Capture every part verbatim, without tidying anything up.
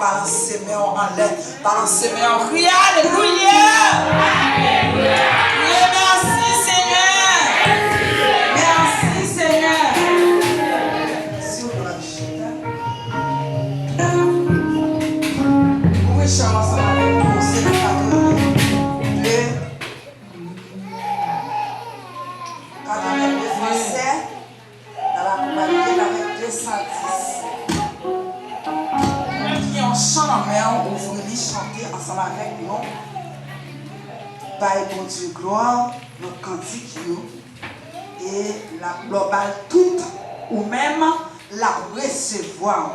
Balanse men w anlè. Balanse men w. Kriye alelouya. Kriye mèsi Senyè. Mèsi Senyè. Si w vle chita. Ouvri chan w ansanm avèk nou. Se katrevennde fransè. N ap akonpanye l avèk de san dis. Mwen ki gen yon chan nan men w, ouvri li, chante ansanm avèk nou. Bay Bondye glwa nan kantik yo. E l ap, lè w ba l tout ou menm, l ap resevwa w.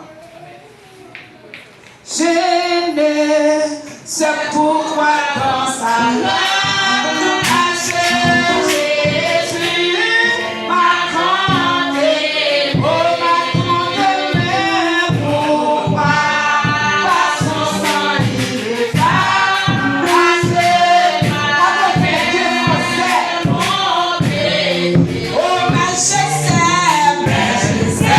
Je ne sais pourquoi dans sa langue, à Jésus, ma grande, oh, ma grande mère, pourquoi pas son sang il est à Jésus, ma grande, mon pays. Oh, ma Jésus, ma Jésus,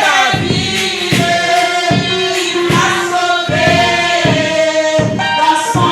ma vie, il m'a sauvé dans son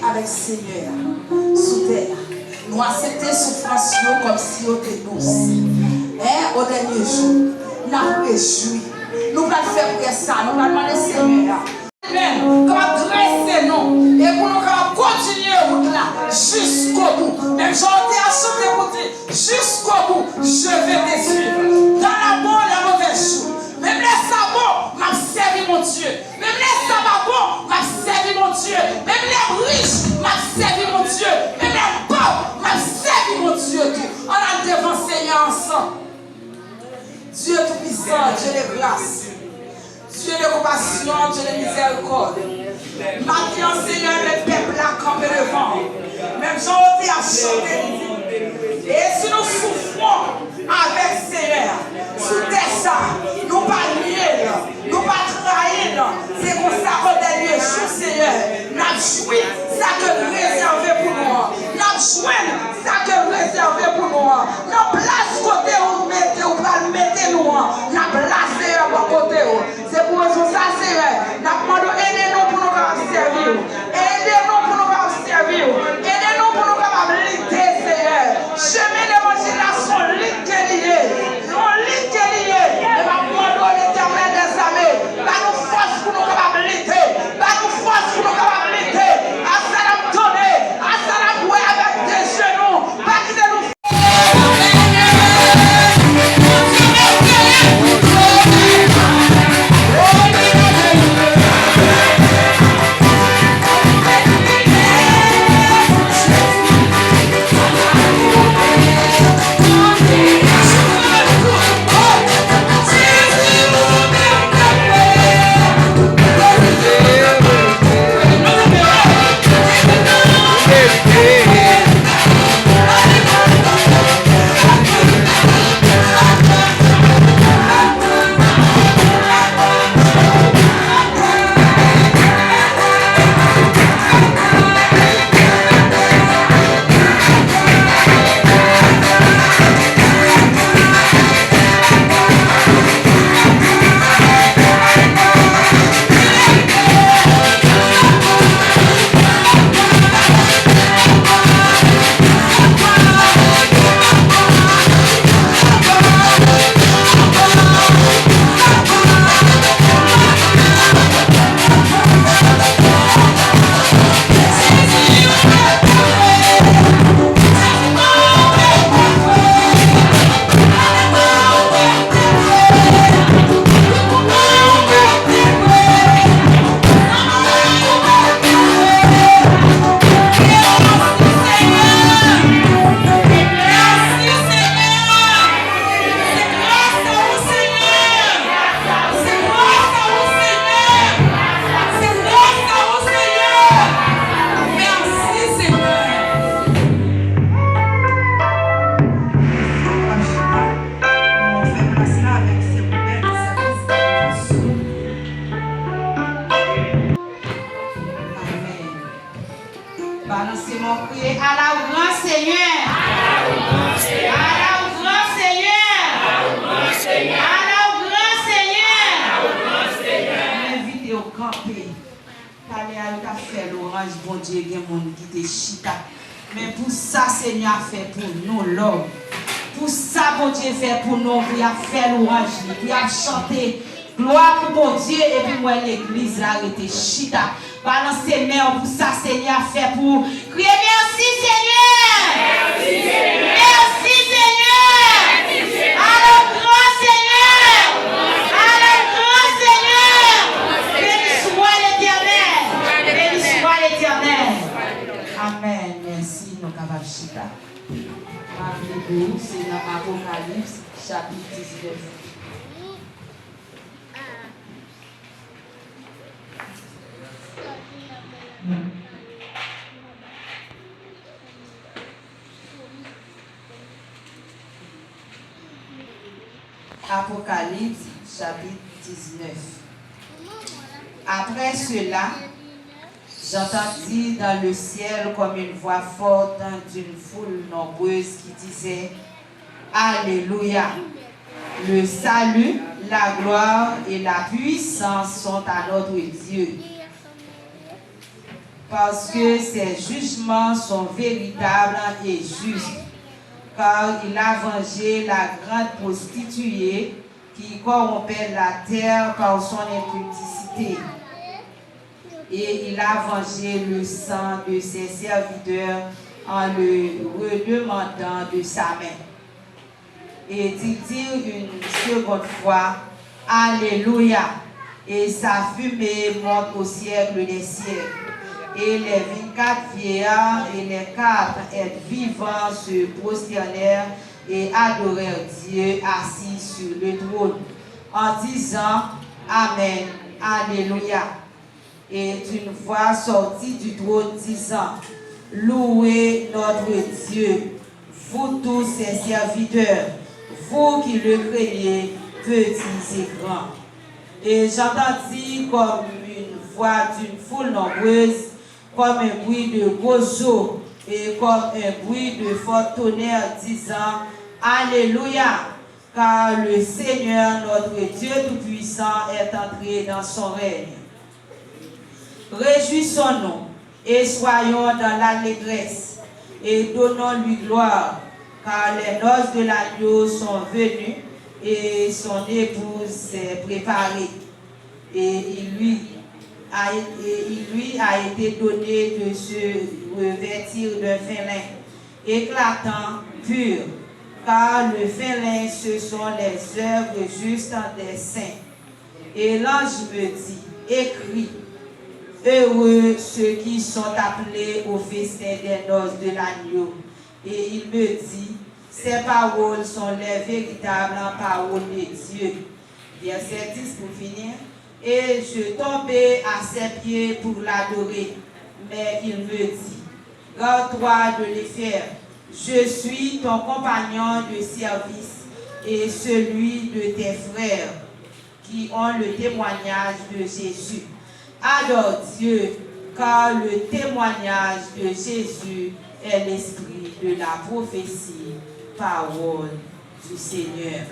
avèk Senyè a sou tè a. Nou aksepte soufrans yo kòmsi yo te dous. En, o dènye jou, n ap rejwi. Nou pral fè priyè sa, nou pral mande Senyè a menm kapab drese nou e pou nou kapab kontinye wout la jiskobou. Menm jan w te ap chante pou di, Jusqu'au bout, je vais te suivre. Dans la bonne, la mauvaise jour. Menm lè sa bon, m ap sèvi Bondye. Menm lè sa pa bon, m ap sèvi Bondye. Menm lè m rich, m ap sèvi Bondye. Menm lè m pòv, m ap sèvi Bondye tou. Ann al devan Senyè a ansanm. Dieu Tout-Puissant, Dieu de grâce, Dieu de compassion, Dieu de miséricorde. Maten an, Senyè, men pèp la kanpe devan w. Menm jan w te ap chante, li di, e si nou soufran avèk Senyè a sou tè sa, nou pa nye l, nou pa trayi l, se konsa o dènye jou, Senyè, n ap jwi sa ke l rezève pou nou an. N ap jwenn sa ke l rezève pou nou an. Nan plas kote ou mete, ou pral mete nou an, n ap la, Senyè, bò kote w. Se pou rezon sa, Senyè, n ap mande w ede nou pou nou kapab sèvi w. Ede nou pou nou kapab sèvi w. Ede nou pou nou kapab lite, Senyè. Chemen levanjil la se yon lit ke li ye. Se yon lit ke li ye. E m ap mande w, Letènèl dèzame, ba nou fòs pou nou kapab lite. Ba nou fòs pou nou kapab lite. A sa n ap tande, a sa n ap wè avèk de je nou. Pa kite nou Amèn. Balanse men w, kriye, ala w gran, Senyè! Ala w gran, Senyè! Ala w gran, Senyè! M envite w kanpe. Talè a yo t ap fè lwanj Bondye, gen moun ki te chita. Men pou sa Senyè a fè pou nou, Lòd. Pou sa Bondye fè pou nou, pou y ap fè lwanj li, pou y ap chante glwa pou Bondye, epi m wè legliz la rete chita. Balanse men w pou sa Senyè a fè pou ou. Kriye, mèsi, Senyè! Mèsi, Senyè! Ala w gran, Senyè! Ala w gran, Senyè! Beni swa Letènèl! Beni swa Letènèl! Amèn. Mèsi, nou kapab chita. M ap li pou ou, se nan Apokalips, chapit diznèf. Apocalypse, chapitre dix-neuf. Après cela, j'entendis dans le ciel comme une voix forte d'une foule nombreuse qui disait, Alléluia! Le salut, la gloire et la puissance sont à notre Dieu. Parce que ses jugements sont véritables et justes, car il a vengé la grande prostituée qui corrompait la terre par son impudicité. Et il a vengé le sang de ses serviteurs en le redemandant de sa main. Et il dit une seconde fois, Alléluia. Et sa fumée monte au siècle des siècles. Et les vingt-quatre vieillards et les quatre êtres vivants se prosternèrent et adorèrent Dieu assis sur le trône, en disant, Amen, Alléluia. Et une voix sortit du trône disant, Louez notre Dieu, vous tous ses serviteurs, vous qui le craignez, petits et grands. Et j'entendis comme une voix d'une foule nombreuse, comme un bruit de gros eaux, et comme un bruit de fort tonnerre, disant, Alléluia, car le Seigneur notre Dieu Tout-Puissant est entré dans son règne. Réjouissons-nous et soyons dans l'allégresse, et donnons-lui gloire, car les noces de l'agneau sont venues, et son épouse s'est préparée. Et il lui a, et il lui a été donné de se revêtir d'un fin lin, éclatant, pur, car le fin lin, ce sont les œuvres justes des saints. Et l'ange me dit, Écris, Heureux ceux qui sont appelés au festin des noces de l'agneau. Et il me dit, Ces paroles sont les véritables paroles de Dieu. Verset dix pour finir. Et je tombai à ses pieds pour l'adorer. Mais il me dit, Garde-toi de les faire. Je suis ton compagnon de service et celui de tes frères qui ont le témoignage de Jésus. Adore Dieu, car le témoignage de Jésus est l'esprit de la prophétie. Parole du Seigneur.